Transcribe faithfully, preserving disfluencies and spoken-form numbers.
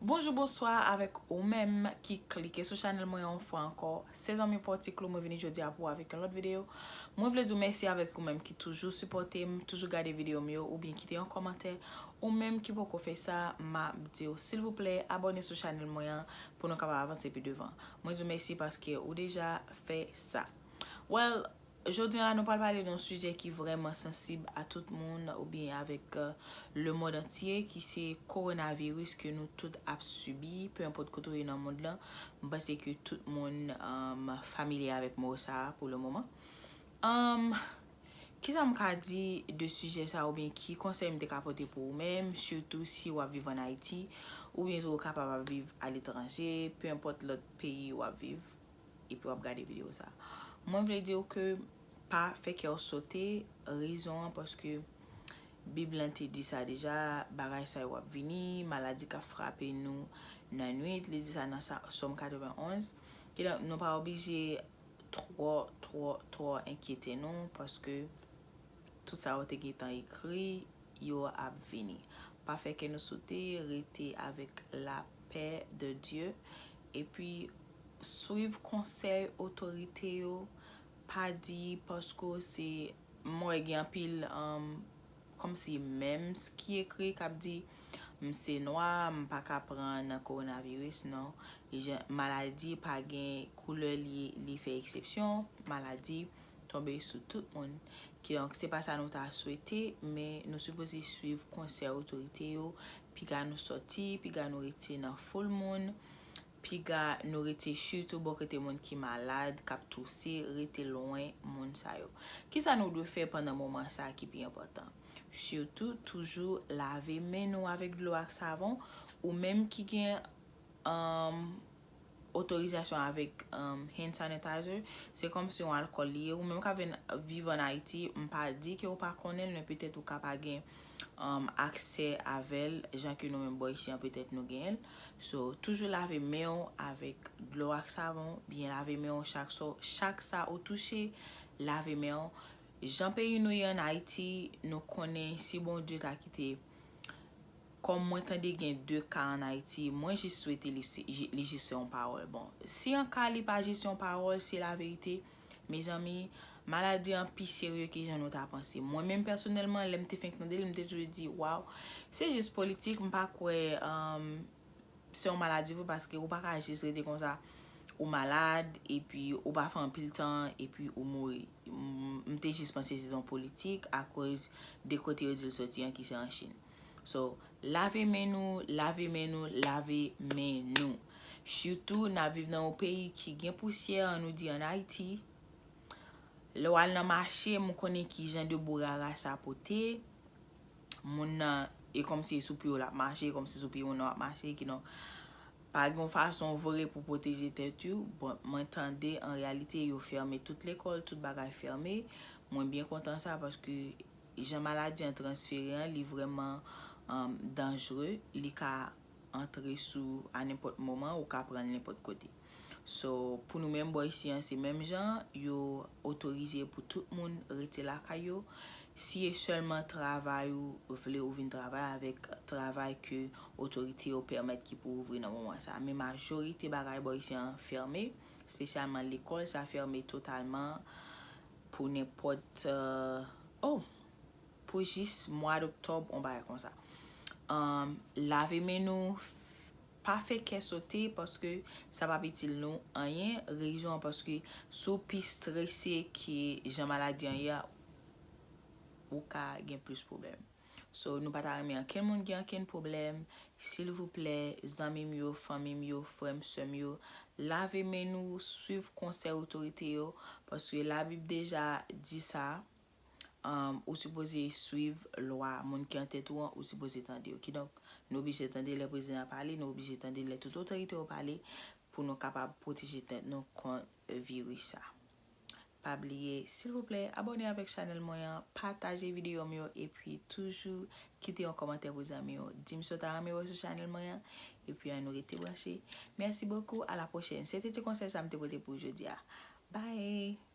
Bonjou, bonswa avèk ou menm ki klike sou chanèl mwen yon fwa ankò. Se zanmi Pòti Klou, mwen vini jodi a pou avèk yon lòt videyo. Mwen vle di w mèsi avèk ou menm ki toujou sipòte m, toujou gade videyo m yo, oubyen kite yon kòmantè. Ou menm ki poko fè sa, m ap di w silvouplè abòne sou chanèl mwen an pou nou kapab avanse pi devan. Mwen di w mèsi paske ou deja fè sa. Well, jodi a la nou pral pale de yon sijè ki vrèman sansib a tout moun oubyen avèk euh, le monde entier, ki se kowonaviris ke nou tout ap sibi, pe enpòt kote w ye nan mond lan. M panse ke tout moun um, familye avèk mo sa a pou le moman. Um, kisa m ka di de sijè sa a oubyen ki konsèy m te ka pote pou ou menm, sitou si w ap viv ann Ayiti oubyen tou ou kapab ap viv aletranje, pe enpòt lòt peyi w ap viv epi w ap gade videyo sa. Mwen vle di w ke pa fè kè w sote, rezon an paske Bib lan te di sa deja, bagay sa yo ap vini, maladi k ap frape nou nan nwit, li di sa nan sa- Sòm katrevenn onz. Kidonk, nou pa oblije twò, twò, twò enkyete nou paske tout sa yo te gentan ekri, yo ap vini. Pa fè kè nou sote, rete avèk lapè de Dye, epi swiv konsèy otorite yo. Pa di paske se, m wè gen anpil um, kòmsi memes ki ekri k ap di m se nwa, m pa ka pran kowonaviris, non. Li jan- maladi pa gen koulè li, li fè eksepsyon, maladi tonbe sou tout moun. Kidonk, se pa sa nou ta swete, men nou sipoze swiv konsèy otorite yo, piga nou sòti, piga nou rete nan foul moun, piga nou rete sitou bò kote moun ki malad, k ap touse, rete lwen moun sa yo. Kisa nou dwe fè pandan moman sa a ki pi enpòtan? Sitou, toujou lave men nou avèk dlo ak savon, ou menm ki gen um, otorizasyon avèk um, hand sanitizer, se kòmsi yon alkòl li ye. Ou menm k ap vin- viv ann Ayiti, m pa di ke ou pa konnen l, men petèt ou ka pa gen um, aksè avè l, jan ke nou menm bò isi an, petèt nou genyen l. So, toujou lave men w avèk dlo ak savon, byen lave men w chak sa, chak sa ou touche, lave men w. Jan peyi nou ye ann Ayiti, nou konnen si Bondye ta kite kòm mwen tande gen de ka ann Ayiti, mwen jis swete li, li jis se yon pawòl. Bon, si yon ka li pa jis yon pawòl, se laverite, mezanmi, maladi an pi serye ke jan nou ta panse. Mwen menm pèsonèlman, lè m te fenk tande l, m te toujou di, waw, se jis politik, m pa kwè um, se yon maladi vre paske ou pa ka jis rete konsa. Ou malad, epi ou pa fè anpil tan, epi ou mouri. M te jis panse se yon politik akoz de kote yo di l soti an ki se an Chin. So, lave men nou, lave men nou, lave men nou. Sitou, n ap viv nan yon peyi ki gen pousyè, ann nou di ann Ayiti. Lè w al nan mache, m konnen ki jan de bourara sa pote. Moun nan, e kòmsi sou pye w l ap mache, e kòmsi sou pye moun nan w ap mache, kidonk, pa gen yon fason vre pou pwoteje tèt ou. Bon, mwen tande, an reyalite, yo fèmen tout lekòl, tout bagay fèmen. Mwen byen kontan sa, paske jan maladi an transfere an, li vrèman um, danjre, li ka antre sou a nenpòt moman, ou ka pran l nenpòt kote. So, pou nou menm bò isi an, se menm jan, yo otorize pou tout moun rete lakay yo. Si e sèlman travay ou vle ou vin travay avèk travay ke otorite yo pèmèt ki pou ouvri nan moman sa. Men majorite bagay bò isi an fèmen, espesyalman lekòl, sa fèmen totalman pou nenpòt, euh, oh, pou jis mwa doktòb, on bagay konsa. Um, lave men nou, pa fè kè sote paske sa p ap itil nou anyen. Rezon an paske si w pi strese ke jan maladi an ye a, ou ka gen plis pwoblèm. So, nou pa ta renmen ankenn moun gen ankenn pwoblèm. Silvouplè, zanmi m yo, fanmi m yo, frè m, sè m yo, lave men nou, swiv konsèy otorite yo, paske Labib deja di sa. Um, ou sipoze swiv lwa moun ki an tèt ou an, ou sipoze tande yo. Kidonk, nou oblije tande lè prezidan an pale, nou oblije tande lè tout otorite yo pale pou nou kapab pwoteje tèt nou kont viris sa. Pa bliye, silvouplè, abòne avèk chanèl mwen an, pataje videyo m yo, epi toujou kite yon kòmantè pou zanmi w. Di m sa w ta renmen wè sou chanèl mwen an, epi ann nou rete branche. Merci beaucoup, à la prochaine. Se te ti konsèy sa m te pote pou jodi a. Bye!